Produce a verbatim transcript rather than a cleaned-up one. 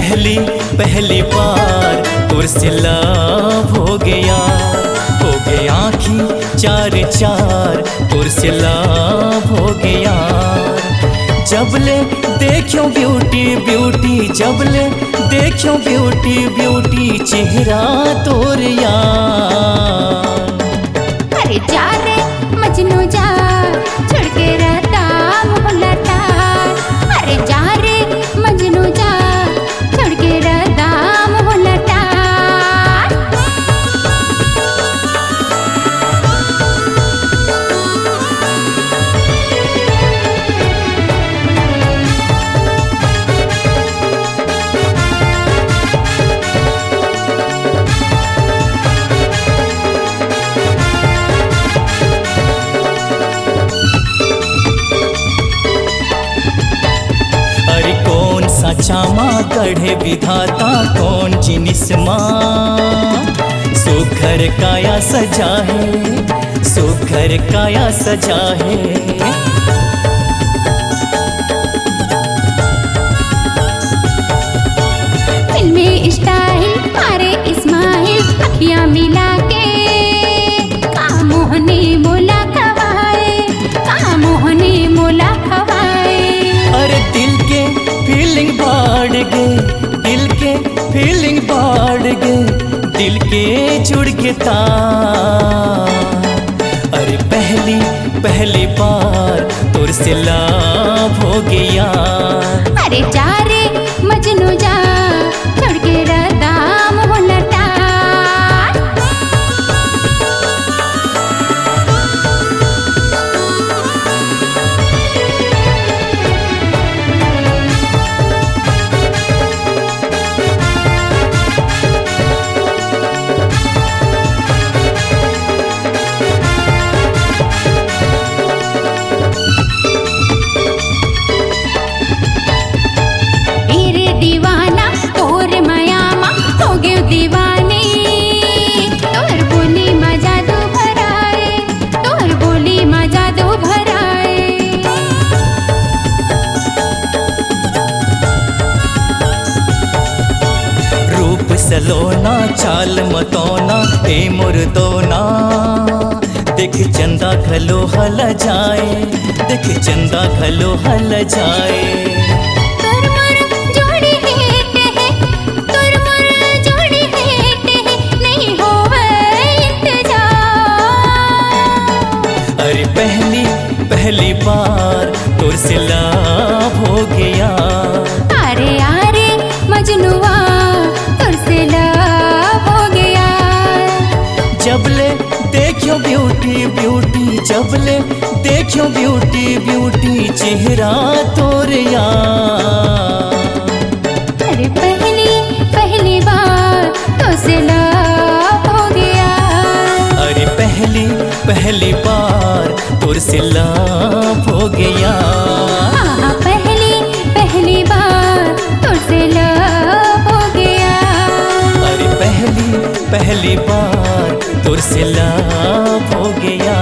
पहली पहली बार तोर से love हो गया, हो गया आँखी चार चार, तोर से love हो गया। जब ले देखियो beauty beauty, जब ले देखियो beauty beauty, चेहरा तोर यार। अरे जा रे मजनू जा, छोड़ के रहता मोहला टार। अरे जा रे मजनू जा, छोड़ के रहता मोहला टार। अरे कोन साँचा मा गढ़े विधाता, कोन जिनिस मा सुघर काया सजा हे, सुघर काया सजा हे। फिल्मी style मारे smile, अखियाँ मिला के का मोहनी मोला खवाए, का मोहनी मोला खवाए। अरे दिल के feeling बाढ़ गे, दिल के feeling बाढ़ गे, दिल के जुड़ गे तार। अरे पहली पहली बार तोर से love हो गया। अरे जा रे मजनू जा, छोड़ के रहता मोहला टार। ए रे दीवाना, तोर मया मा हो गेव दीवानी। तोर बोली मा जादू भराए, तोर बोली मा जादू भराए। रूप सलोना, चाल मतोना, ए मोर दोना। देख चंदा घलो हला जाए, देख चंदा घलो हला जाए। तोर मोर जोड़ी हिट हे, तोर मोर जोड़ी हिट हे, नहीं होवे इंतजार। अरे पहली पहली बार तोर से love हो गया। अरे अरे मजनुआ, तोर से love हो गया। जब ले देखियो beauty beauty, जब ले देखियो beauty beauty, चेहरा तोर यार। अरे पहली पहली बार तोर से love हो गया। अरे पहली पहली बार तोर से love हो गया। हाँ, पहली पहली बार तोर से love हो गया। अरे पहली पहली बार तोर से love हो गया।